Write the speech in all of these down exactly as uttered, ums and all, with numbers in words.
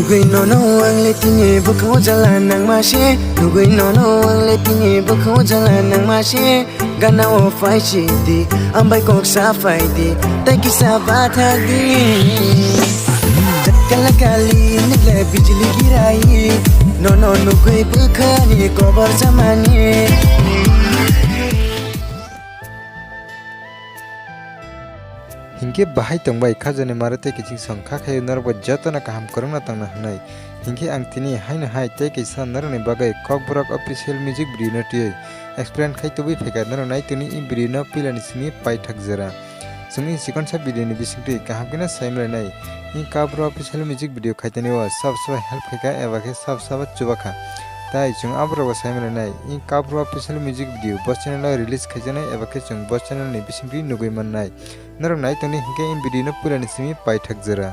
Nugwi nono ang le tini bwkhao jala nangma se. Nugwi nono ang le tini bwkhao jala nangma se. Gana o phai si di, ang bai kok sa phai di, tai kisa bathak di. Kala kali nile bijli girai, nono nugwi bwkhani kobor chamani. Hinkhe bahai tongbai khajani mare tei kiching song kha khaio norokbo jotono kaham kwrwngno tongna hwnwi. Hinkhe ang tini haino hai tei kaisa norokni bagwi Kokborok official music video no twiwi explain khai tubui phaikha norok nai tini i video no puilani simi paithak jora. Chwng i chikonsa video ni bisingtwi kaham kheno saimalainai. I Kokborok official music video khaitani o sab sabo help khaikha eba khe sab sabo chubakha. Tai chwng aborokbo saimalainai. I Kokborok official music video bo channel o release khaijaknai eba khe chwng bo channel ni bisingtwi nugwi mannai. Norok nai tongdi hinkhe i video no puilani simi paithak jora.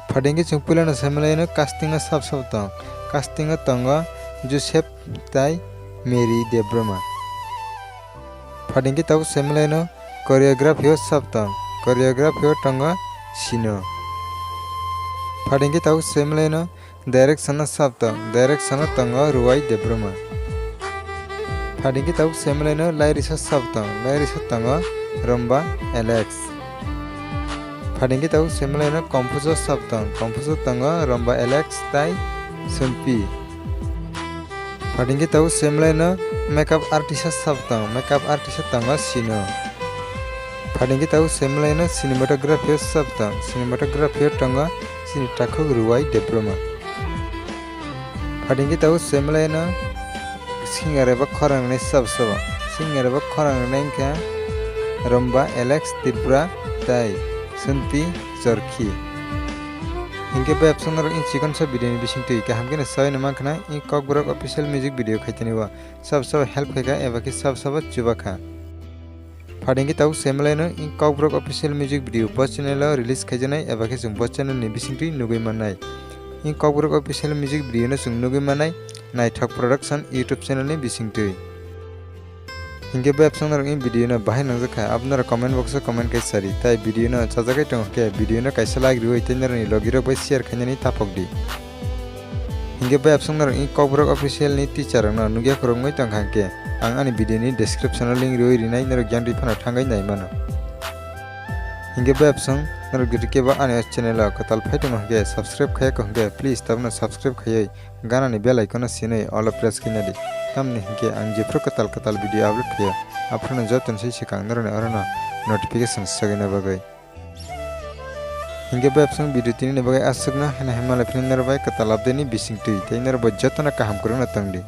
Phaidi hinkhe chwng puilano saimalaino casting o sab sabo tong. Casting o tongo Joseph tai Mary Debbarma. Phaidi hinkhe tabuk saimalaino choreography o sab tong. Choreography o tongo Sino. Phaidi hinkhe tabuk saimalaino direction o sab tong. Direction o tongo Ruwai Debbarma. Phaidi hinkhe tabuk saimalaino lyrics o sab tong. Lyrics o tongo Romba Alex. Phaidi hinkhe tabuk saimalaino compose o sab tong. Compose o tongo Romba Alex tai Sunpi. Phaidi hinkhe tabuk saimalaino makeup artist o sab tong. Makeup artist o tongo Sino. Phaidi hinkhe tabuk saimalaino cinematography o sab tong. Cinematography o tongo chini takhuk Ruwai Debbarma. Phaidi hinkhe tabuk saimalaino singer eba khorang rwnai sab sabo. Singer eba khorang rwnai wngkha Romba Alex Tripura tai Sunti Chorkhi. Hinkhe bai absong norok i chikonsa video ni bisingtwi kaham kheno saui no mankha na i Kokborok official music video khaitani o sab sabo help khaikha eba khe sab sabo chubakha. Phaidi hinkhe tabuk saimalaino i Kokborok official music video bo channel o release khaijaknai eba khe chwng bo channel ni bisingtwi nugwi mannai. I Kokborok official music video no chwng nugwi mannai Naithok Production YouTube channel ni bisingtwi. Hinkhe bai absong norok i video no bahai nangjakha, abo norok comment box o comment khai sari, tai video no chajagai tongo khe video no kaisa like riwi tei norokni logirok bai share khainani taphok di. Hinkhe bai absong norok i Kokborok official ni teacher rokno nukya khoroknwi tongkha hinkhe ang ani video ni description o link riwi rinai, norok yang rwi phano thangwi nai mano. Hinkhe bai absong norok jodi kebo ani o channel o kwtal phai tongma hinkhe subscribe khaiya kho hinkhe please tabukno subscribe khaiwi ganani bell icon o sinwi all o press khaina di. Tamni hinkhe ang jephru kwtal kwtal video upload khaio aphruno jotono sai swkang norokni orono notification swgwina bagwi. Hinkhe bai absong video tini ni bagwi aswkno, haino hai malai phini norok bai kwtal update ni bisingtwi tei norok bai jotono kaham kwrwngno tongdi.